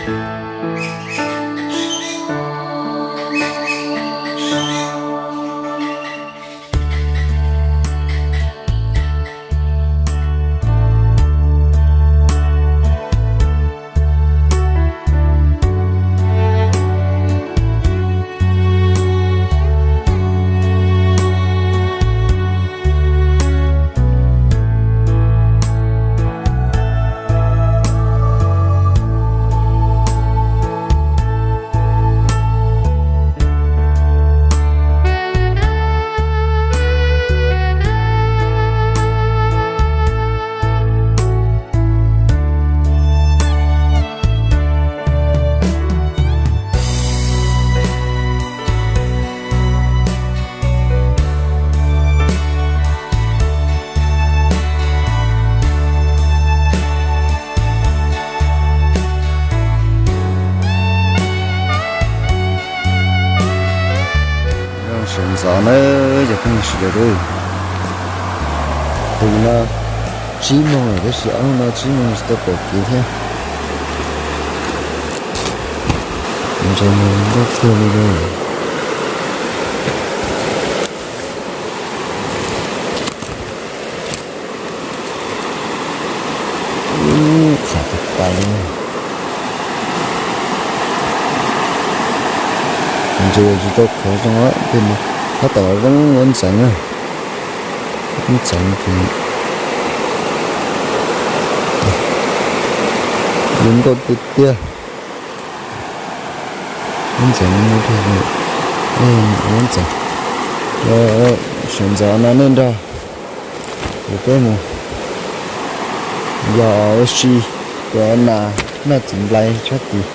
Zoo sawv ntxov na, cov phooj ywg sawv daws. Tus no tsib moos lawm tab sis ob hnub no tsib moos tsis tau pom kev thiab. Ntses mus nkauj kawg li na. Ub, txhav tas tas li. Ntses yuav tsis tau qhuav zoo tej no, tab tom los zoo ua ntxeev na. Ua ntxeev ces zoo nkauj tiag tiag. Ua ntxeev, ua ntxeev. Sawv ntxov no nej nrog kuv peb mus yos ua si, ua nas noj txiv nplais sab tid.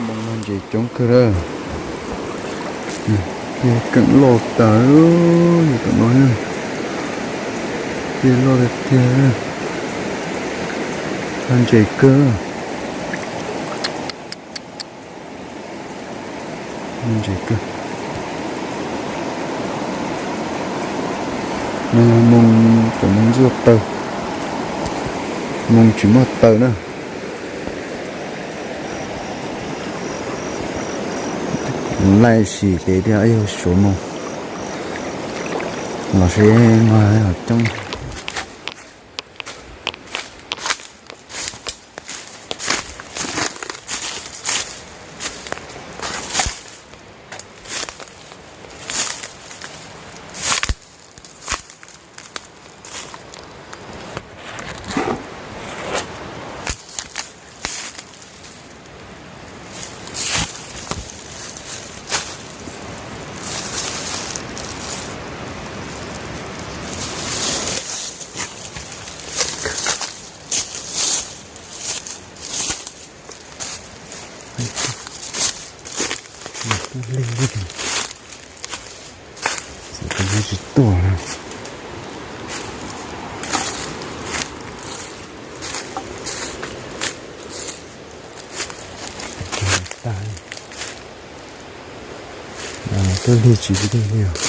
Moos no ntses coob kawg lawm. Keem loj tas, keem no, tej loj tiag tiag, ntses kawg. Ntses kawg. No yog moos, cov moos ntxuaj taw, moos tsis muaj taw na. Laij sim tes tiag, yog suav moos los seb mas coob. Tsis tuaj na. Tuaj lig tsis lig li os.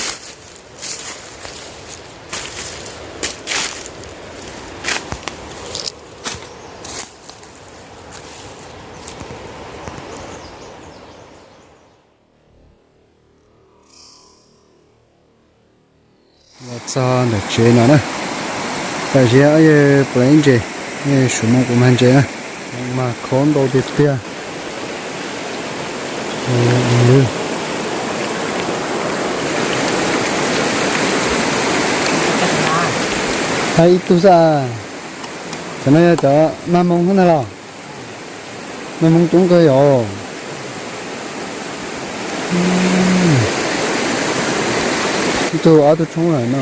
Los txog ntawm tsev no na, tam sim no yog puas ib ntses, yog suav moos puas mag ntses na, mas khov ntau tiag tiag. Hab ib tug xwb, cov no yog cov mag moos xwb ntag los? Mag moos coob kawg yom. Ib tug ob tug tshoob lawm no.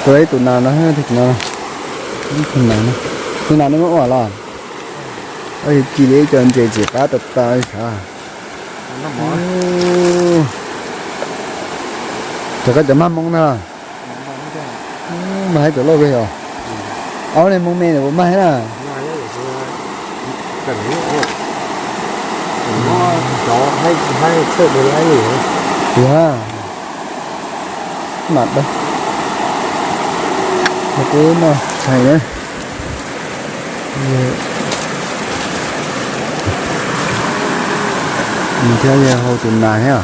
Tus ib tus nas no, tus nas, tus nas nej muab ua los? Ci li ib co ntses txiv qab tas tas li sav. Cov koj cov mag moos na. Mag haib tus loj kawg yom. Ob niag moos me ntawd puas mag thiab na? Tiag, mas dawb. Peb noj tshais na. Thiab yog hau tus nas thiab,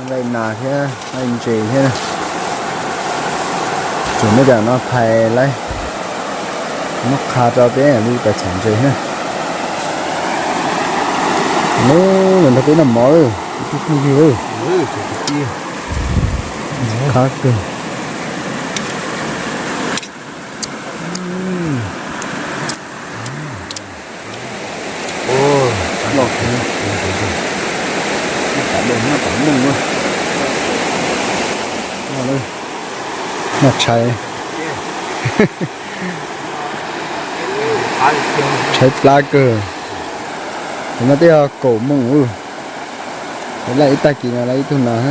nqaij nas thiab nqaij ntses thiab. Tsuas muab cov no phais lawm, muab qha rau peb li pais txhom ntses na. Nws nrog peb noj mov lawm, tus twg twg lawm. Qab kawg. Noj tshais, tshais plab kawg. Tus no twb yog kaum moos. Lawm ib tag kis no lawm ib tug nas.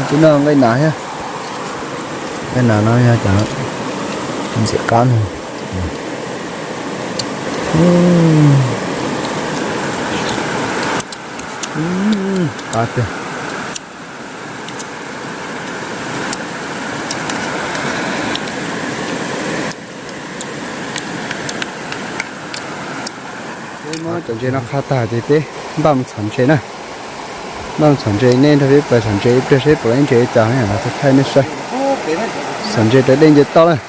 Twb noj nqaij nas thiab. Nqaij nas no yog cov ntxim qab no. Qab tiag. Muab cov ntses no qha tag ces peb npaj mus txhom ntses na. Npaj mus txhom ntses, nej nrog peb pais txhom ntses ib pliag seb puas tau ntses li cas, thaij nej saib. Txhom ntses raws dej nce toj lawm.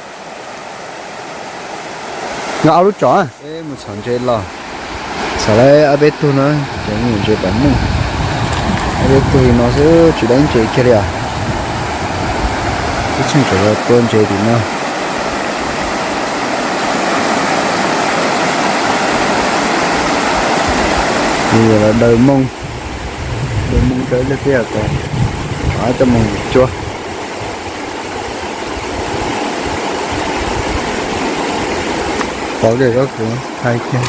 Nqa ob lub tsom, peb mus txhom ntses los. Txhom lawm ob peb tug no, cov me nyuam ntses pam mooj. Ob peb tug li no xwb tsis tau ntses kiag li os. Tib tsheej tseem tua ntses tim no. Nws los daws moo, daws moo rau ib pliag peb rov coj moo cuab. Pov kawg, koj kuv hais kiag.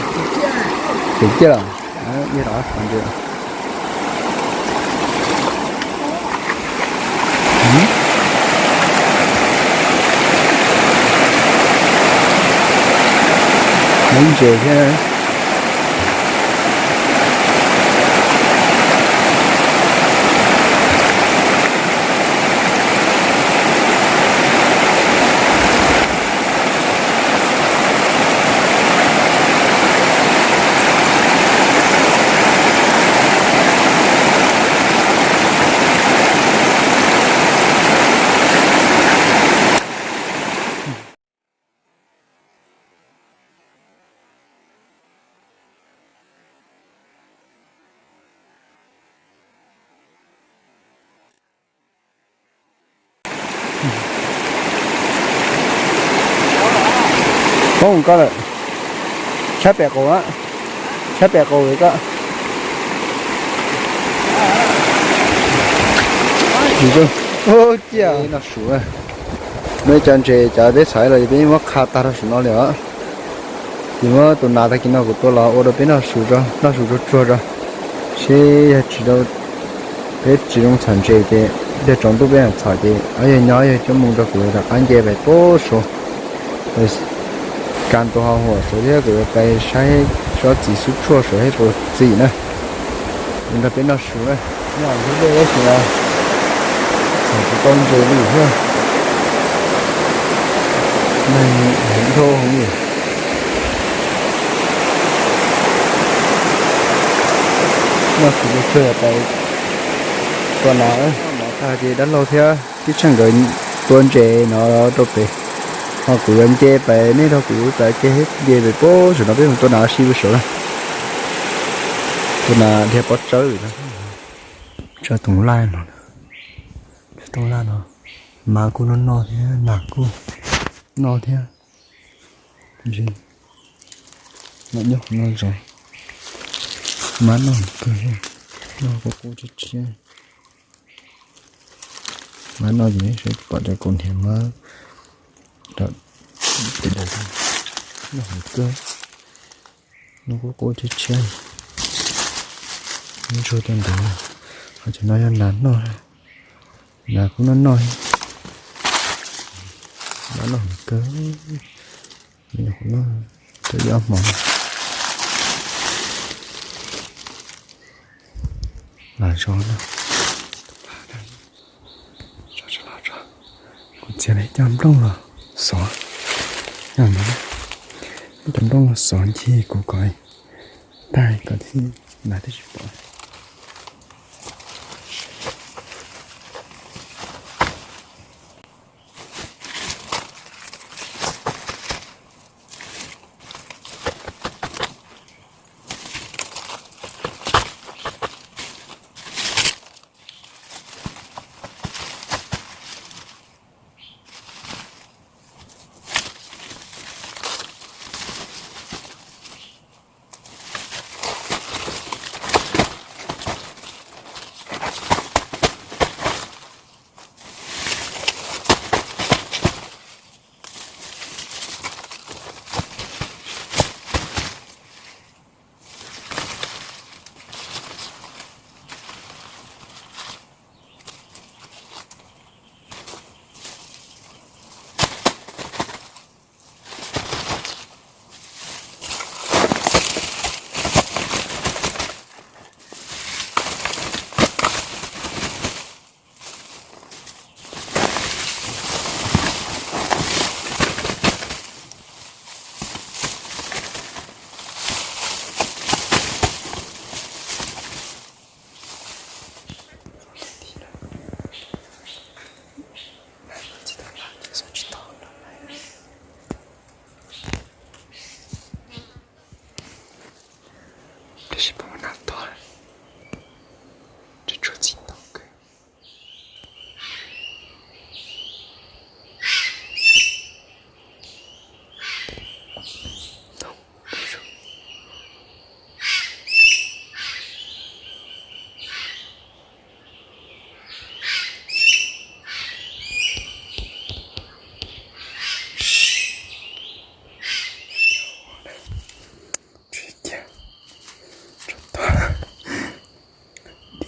Tseem ciaj los, ib rov qhov ntses. Muaj ntses thiab. Poob koj lawm. Sab pem qaum, sab pem qaum koj. Ciaj, no su. Muaj ib co ntses cov peb txhom los peb muab qha tag rau saum no li os. Ces muab tus nas tag kis no kuv tua los ua rau peb noj su, noj su tsuag tsuag tso. Seb yog tsis, peb tsis zoo txhom ntses ces yog tsaus ntuj peb txhom ces ob yawg nyob yawg coj moo rau kuv rov qab nce pais puag saud. Kas tus ho huam saud thiab kuv yuav pais saib tsob txiv xub tshuaj saud seb puas txim na. Nrog peb noj su na. Noj ntses dej tab sis txhom tsis tau ntses li thiab. Neeg heev dhau heev li. Noj su tsuag tsuag pais tua nas. Noj mov tag ces dab laug thiab tib tsheej nkawd tua ntses no rau pem, ho kuv yuav nce pais, nej nrog kuv pais ke, nce pais puag saum no peb mus tua nas si puag saud na. Tua nas dhia pob tsawb no. Tso toov laj no, tso toov laj no, mas kuj noj noj thiab, nas kuj noj thiab. Ntshe mas nyob qhov no zov, mas noj kawg, noj quaj quaj tshiab tshiab. Mas noj ces seb pom cov kaus hniav mas rau tim daws, noj heev kawg, noj quaj quaj tshiab tshiab. Ntsuag tau ntawd, ho cov no yog nas noj, nas kuj noj noj, nas noj heev kawg. Nyuam qhuav noj tau ib ob hmo. Lam zov no, kuv txiav lawm cov nplooj los xov, cov nplooj los xov ncig kuv kom tag kom thiaj nas thiaj tsis pom. Tab sis pom nas tod, tsuas tsuag txij tau kawg.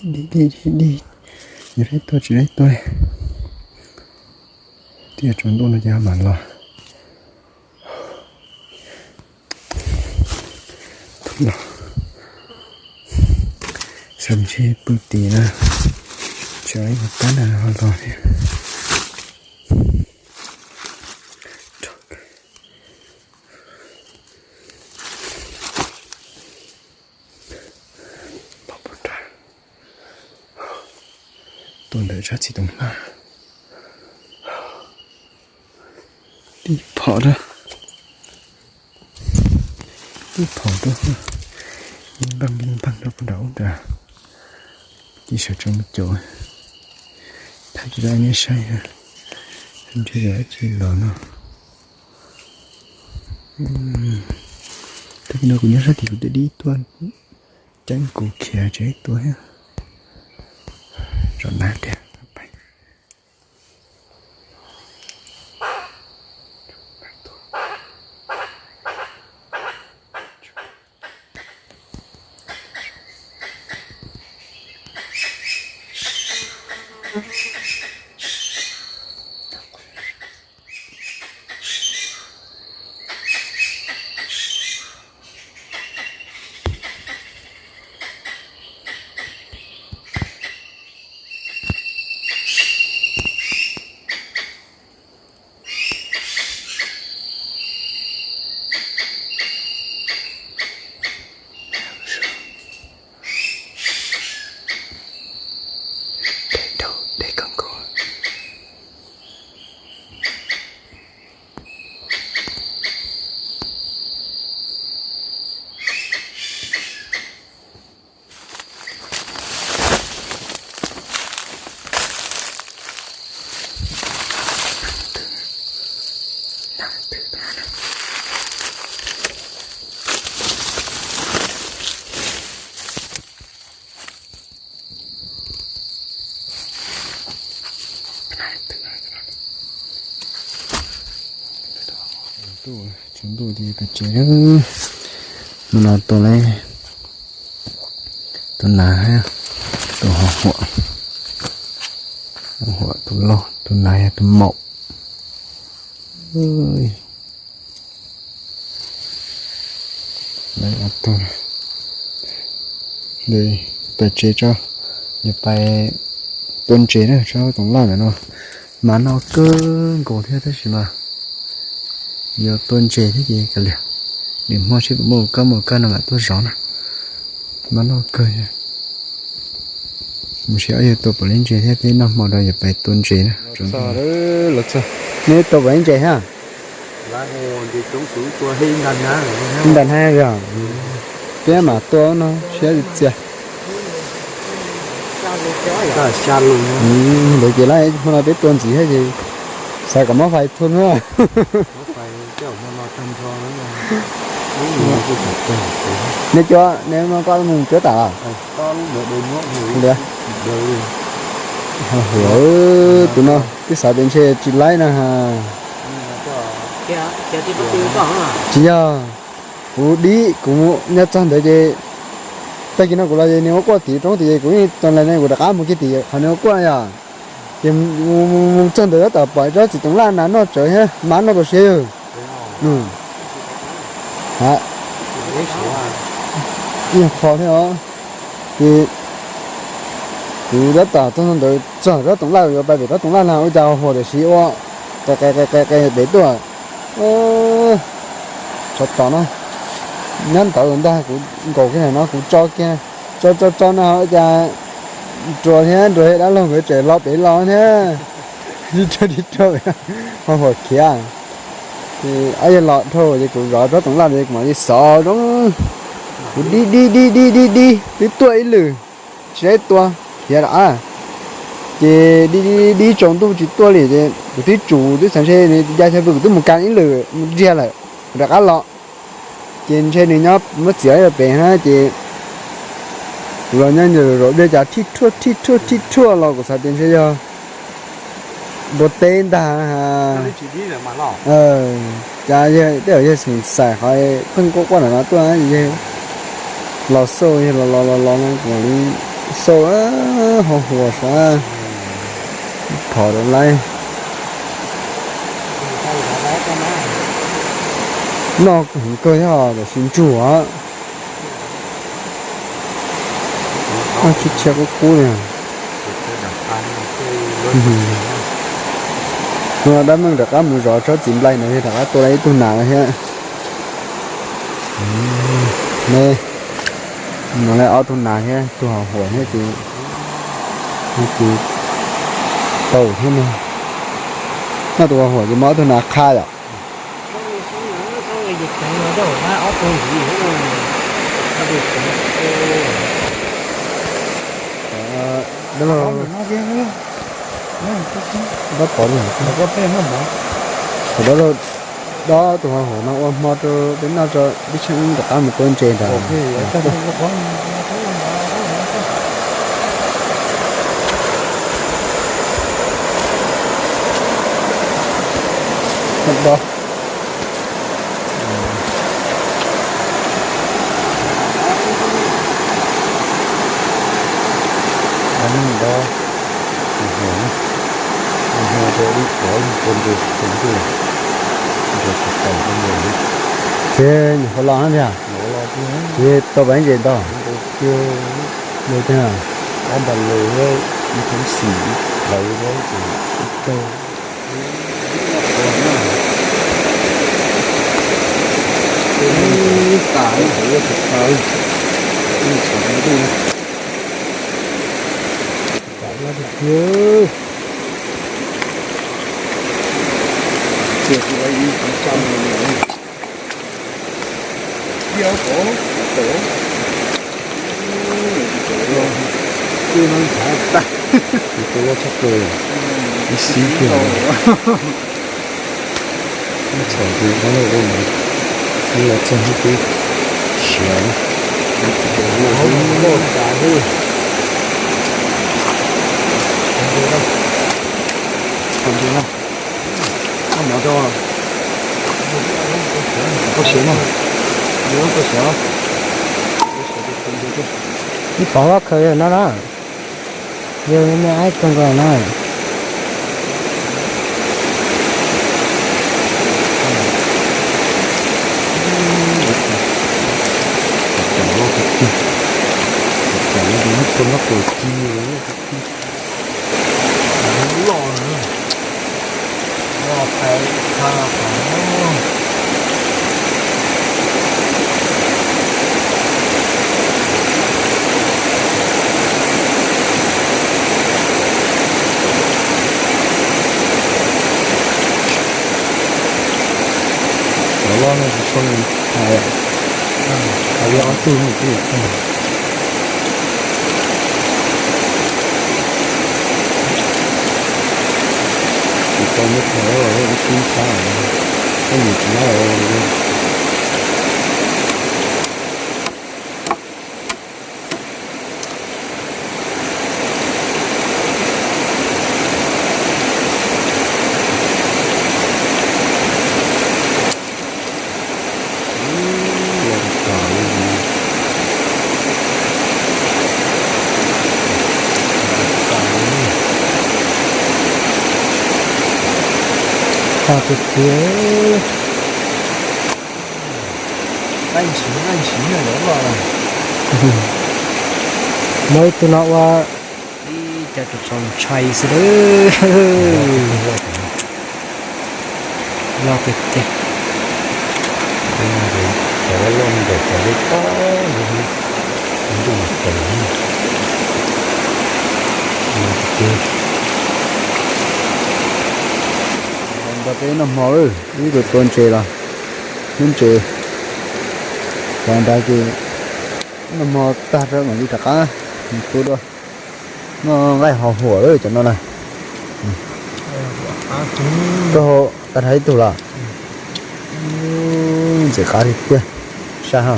Dig dig dig dig, yuav dai tuaj tsis dai tuaj li. Twb yog tsaus ntuj no ces ho mam los. Tus no xav ntshe pw tim na, tsis ib hov kab na ho los thiab. Tuaj ntawm sab txiv toov hlab. Tib phom rau, tib phom rau, npaj npaj rau puag nram ub ntawd. Ces sawv tsees mus caum, thaij tsis tau nej saib, ntshe yog dab tsi los no. Tag kis no kuv nyob sab tim kuv twb dib tuaj ceeb kuv khiav tsev tuaj thiab. Zov nab tiag. Tsaus ntuj ces pem tsev. Hnub no tua li tus nas, tus ho huam, huam tus loj, tus nas yog tus maum. Pem tsev tso, yuav pais tua ntses na, tsob toov laj ntawm no mas no kawg nkaus thiab tab sis mas yuav tua ntses thiab ces kav liam, nws hmo seb puas muaj kab muaj kab no mam tuaj zov na. Mas noj kawg. Mus saib ob yawg tua puas li ntses thiab peb noj hmo rau yawg pais tua ntses na. Neb tua puas li ntses thiab? Ib nta hnab yog. Peb mam tua no siab txias. Ntawd ces lawm hmo no peb tua ntxiv thiab ces xav kom muab fais thua na. Nej cuab, nej muab koj mus cuab tas los? Tus no twb xav tias ntshe tsis laib na has. Tsis yog, kuv dib kuv nyob txog ntawd ces tag kis no kuv los ces nws ua quaj tim roob tid ces kuv yeej tos lawm ne kuv rov qab mus kiag tim qhov nws ua quaj yom. Ces mus txog ntawd tab tom pom tsob txiv toov laj nas noj tsawv thiab mas noj tau siab yawg. Ib qho thiab os. Ces kuv tab tom txog ntawd txog tsob toov laj yuav pais pem tsob toov laj na ua cas huam tiam sis ua qe qe qe qe pem tuaj. Tsov tom no nyob ntawd ntag kuv nkaus kiag no kuv tso kiag, tso tso tso no ua cas ruas thiab nruas thiab dab laug nkawd tseem los pem los thiab. Dib rau dib rau, ho huam khiav. Ces ob yawg los dhau ces kuv zov tsob toov laj ces kuv mam li xov zoo. Kuv dib dib dib dib dib dib twb tuaj ib lwm, tsis laib tua, khiav lawm. Ces dib dib dib tsaus ntuj tsis tuaj li ces kuv twb tsum twb xav ntshe nws ya chaw pw kuv twb mus kas ib lwm mus ntsiag lawm, kuv rov qab los. Ces ntshe nws nyob muab txiav pem na ces kuv los nyob zaum dej cas thij rhuaj thij rhuaj thij rhuaj los kuv xav tias ntshe yog npua teb ntag. Cas yawg tej zaum yawg xeem xais qhov pheej quaj quaj ntawm no tuaj, yawg los xauj, yawg los los los los no kuv mam li xauj, ho huam sav phom rau laib. Noj heev kawg thiab tam sim ntsug os. Noj tsis tshia qub qub li. Dab Meej rov qab mus zov tsob txiv nplai ntawd thiab rov qab tua tau ib tug nas thiab. Ne, no li ob tug nas thiab tus ho huam thiab ces, ces tau thiab ne. Noj tus ho huam ces muab ob tug nas qha yom. Dab laug, dob pov li, dab laug, dob tus ho huam no ua hmo rau peb noj tso, peb tsheej rov qab mus tua ntses ntag. Ces nyuam qhuav los na tiag, ces tau pab ntses ntau, tiag, Tus loj tshaj plaws, ib xib kiag. Txhom tus dab laug ua no, nws los txog hnub twb siav na. Loj tas li. Koj siav no, koj siav. Ib pov loj kawg no na. Yog me aib kawg nkaus na. Noj tsis tshua ntshai, hais li ob tug no thiab. Tsis tau muab thov ib sib ntshab, tej nim tsis nyob. Tag tiag tiag. Nqaij ntshiv nqaij ntshiv na, yuav loj lawm. Muaj ib tug no ua ib co tsaus tsaus ntshai xwb lawm. Loj tiag tiag. Cov loj nkawm cov lub pab ntuj mus txaus tiag. Nrog peb noj hmo lawm, wb tus tua ntses los hnub ntses, cov nrad ces noj hmo tag rau mam li rov qab mus tu dua. Noj nqaij ho huam lawm cov no na. Koj tag nrho ib tug los? Ntxim qab tiag tiag. Sab ha.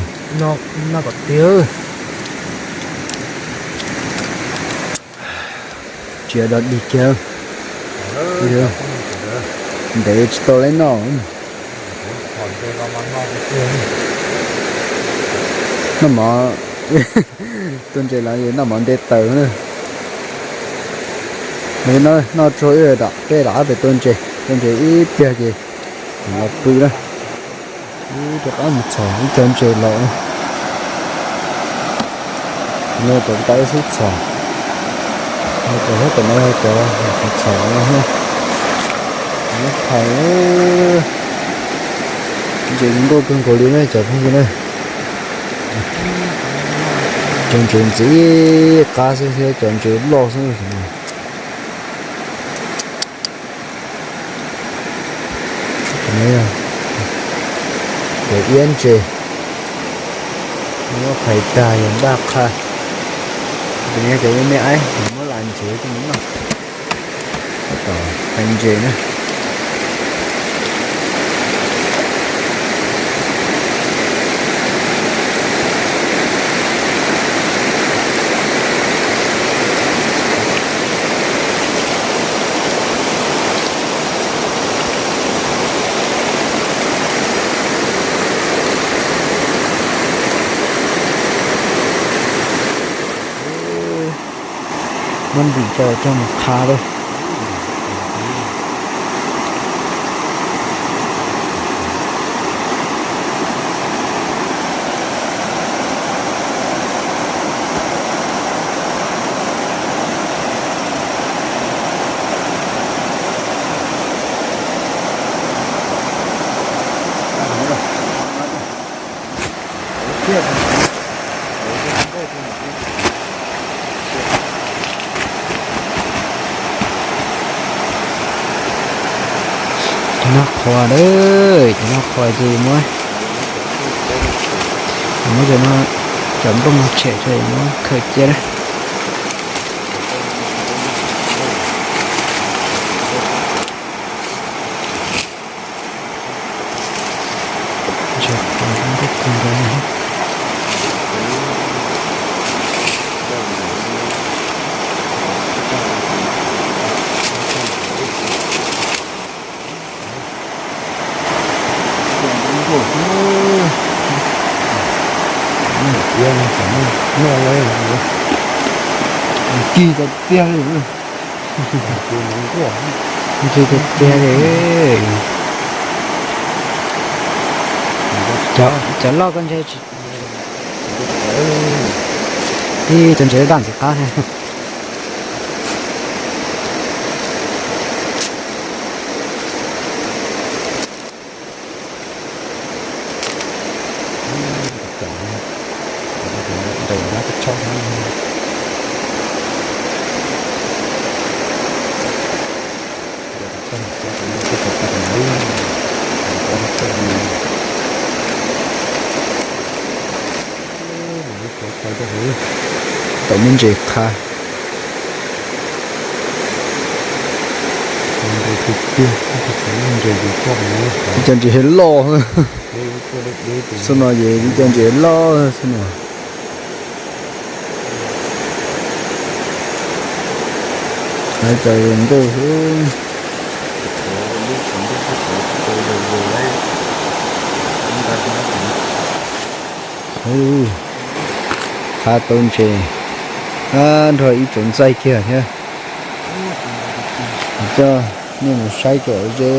Tsis yog dog dig kiag. Ntev tsis tau lawv noj. Noj mov, tua ntses los noj mov nte taws na. Noj tsuag wb rov peb rov qab pem tua ntses, tua ntses ib pliag ces los pw na. Wb rov qab mus txhom ib co ntses los. No cov tau wb xub txhom, cov thiab tom no yog cov txhom no. Muab phais, ntses zoo nkauj kawg nkaus li na cov phooj ywg na. Cov ntses ntxim qab xwb thiab cov ntses loj xwb. Cov iab ntses, muab phais tag yog npaj qha. Cov me me aib muab las ntsev coj mus noj. Tab tom phais ntses na. Muab ntim coj coj mus qha lawm. Cov no qhuav lawm, cov no qhuav ces muab, muab cov no, cov nplooj no tshem tso muab khaws cia na. Kis tiag tiag li. Kis tiag tiag li. Cov loj koj ntshe tsis, ib cov ntses daj ntxim qab thiab. Tau muab ntses qha. Ib co ntses loj loj xwb no, ces ib co ntses loj xwb no. Qha cov zoo nkauj xwb. Qha tau ntses nrog ib tsoom ntxaij kiag thiab. Coj nej mus saib kom ze.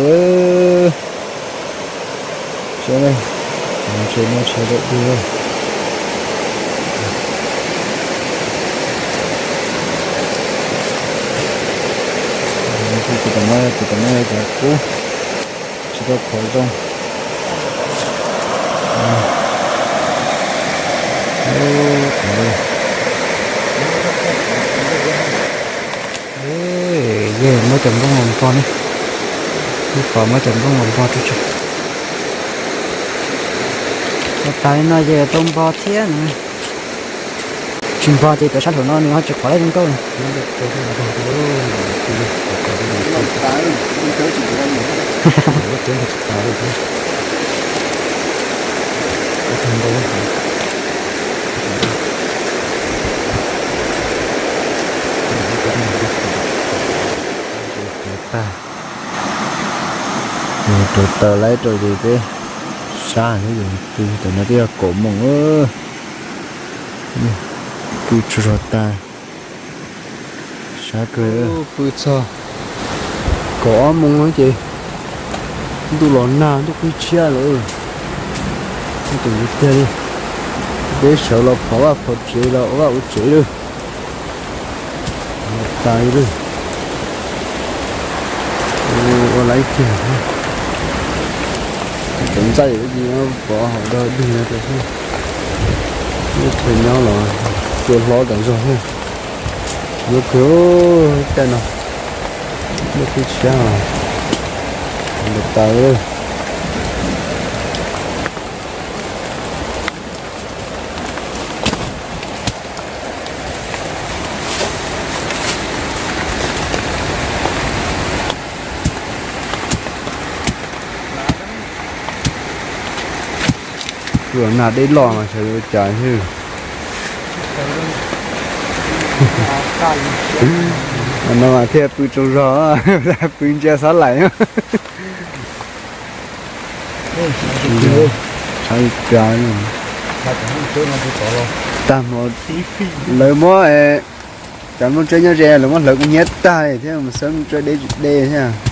Saib, ntses no tshaj dawb dig. Tus tom no, tus tom no cov kub tsis tau khov zoo. Yog muab cov nplooj los npog ne, ib qho muab cov nplooj los npog tsuj tsuag. Ua tas li no ces tau npog thiab no. Tsis npog ces cov sab nraum no nws ho tsis khov zoo nkauj li. Rau taws laib rau ces peb sab thiab, yog pw tam no twb yog kaum moos. Pw tsaug zog tag, sab kawg. Pw txog kaum ob moos ces ntuj los nag, ntuj qhib tshiab lawm. Tus tiag li, peb sawv los phov vaj phov tsev los ua vaj ua tsev lawm. Tas li, ua laib kiag. Cov ntxaij ces pov hauv dog dig no rau xwb. Lub tsheb nyob los cua hlob tas zog xwb. Yuav kawg, caij no ntuj qhib tshiab, tas li. Pw nag deb loj mas xyov yuav ua cas xwb. No mas thiaj pw tsaug zog, pw ntsia xab laim. Tag hmo lawv muab cov nplooj tsawb nyob ze, lawv muab hlawv kub hnyiab tag thiab, mus xawb nplooj tsawb deb tsis deb thiab.